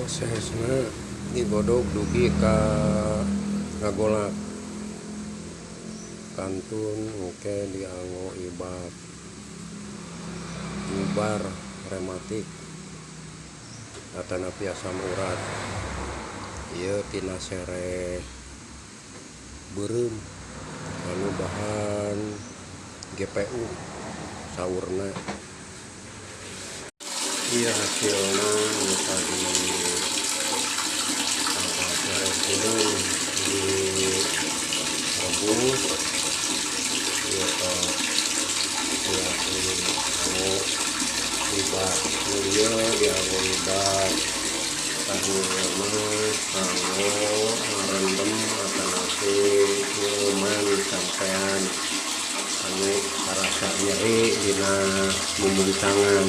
Prosesna digodog dugi ka ngagolak, kantun engke dianggo ibat ngubar rematik atanapi asam urat. Ieu tina sereh beureum anu bahan GPU saurna. Ieu hasilna nu tadi tangkal sereh beureum direbus, ieu tos siap dianggo ibat. Nu ieu dianggo ibat, tah nu ieu mah kanggo ngarendem atanapi ngeueuman sampean anu karasa nyeri dina mumuncangan.